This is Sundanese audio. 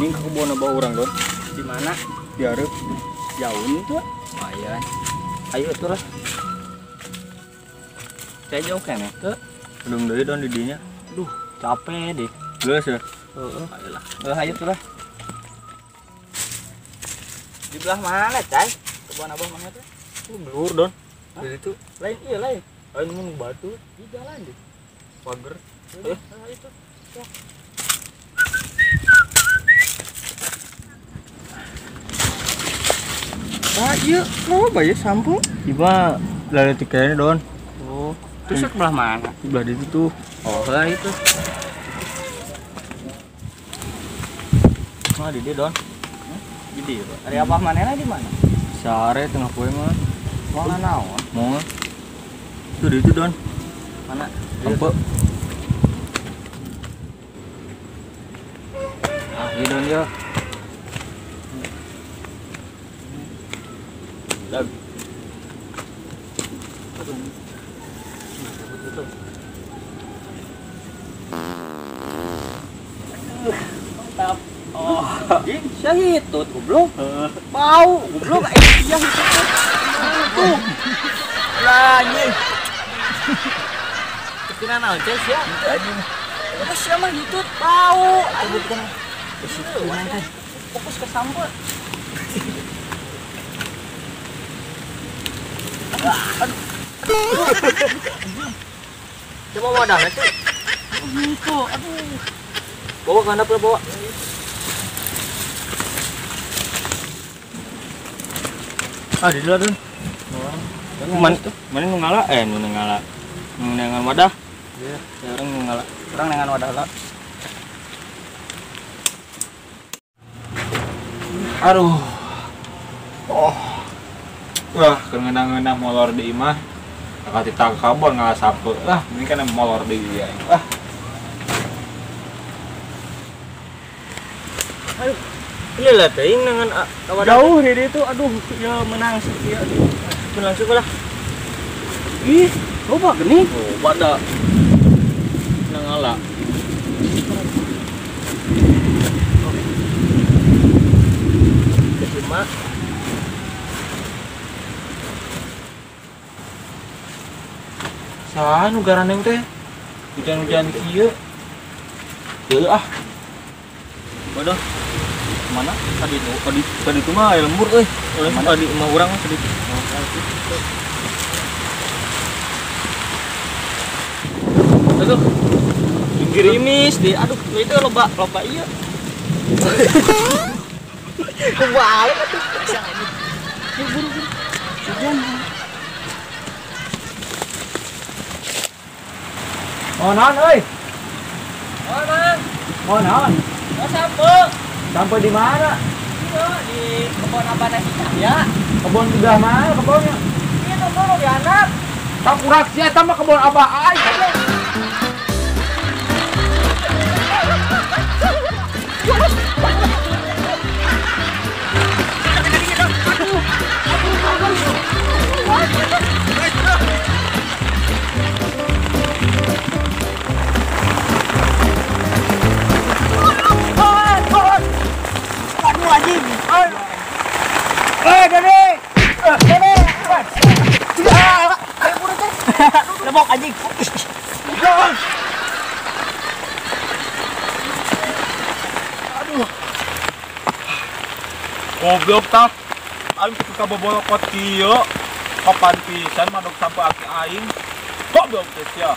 Anjing ke kebun abah urang, Don. Di mana? Di hareup. Jauh tuh. Lumayan. Ayo atuh lah. Saya jauh keneh teu. Belum deui Don di dinya. Duh, capek deh. Geus ya. Heeh. Ayolah. Heeh, ayo tuh lah. Di belah mana, Cai? Kebun abah mana teh? Belur, Don. Di situ. Lain iya lain. Lain mun batu di jalan deh. Pager. Heeh, itu. Ya. Ah, iya, loba ya sampo. Iba laletik kayaknya, Don. Oh, terus ke belah mana? Di belah itu tuh. Oh, lah itu. Mah di dia, Don. Di dia. Ari abah manehna di mana? Sare tengah poe mah. Mau naon? Mau. Tuh di itu, Don. Mana? Sampo. Ah, iya Don ya. Dag. Mantap. Oh, jing, sia hitut goblok. Bau goblok sia hitut. Tuh. Lah anjing. Kena naon cai sia? Anjing. Sia mah hitut bau. Anjing. Fokus ke sampo. Aduh. Coba wadah itu. Itu, aduh. Bawa ke handap lah, bawa. Ah, di dalam. Mana nu ngala? Nu ngala. Nu nengan wadah. Iya, orang nu ngala. Urang nengan wadah lah. Aduh. Oh. Wah, keungeunah-ngeunah molor di imah. Kakak titah kabon ngalah sapu. Lah, ini kan molor di dia. Ah. Aduh. Ini lah teuing dengan jauh di itu. Aduh, ya menang sih ya. Menang sih lah. Ih, loba geuning. Loba da. Menang ngala. Cuma saha nu garaneng teh? Hujan-hujan kieu. Heuh ah. Bodoh. Mana? Tadi tuh, tadi itu mah aya lembur euy. Tadi mah urang mah tadi. Aduh. Gerimis di. Aduh, itu loba loba ieu. Kebalik atuh. Buru-buru. Hujan. Mau naon euy? Mau naon? Mau naon? Mau sampo. Sampo di mana? Iya, di kebun abah nasi ya. Kebun sebelah mana kebunnya? Iya, kebun di anak. Tak kurak sih eta mah kebun abah aing. Lebok anjing. Aduh. Goblok tah. Aing kudu kabobolokot kieu. Kapan pisan manuk sampe aki aing. Goblok teh sia.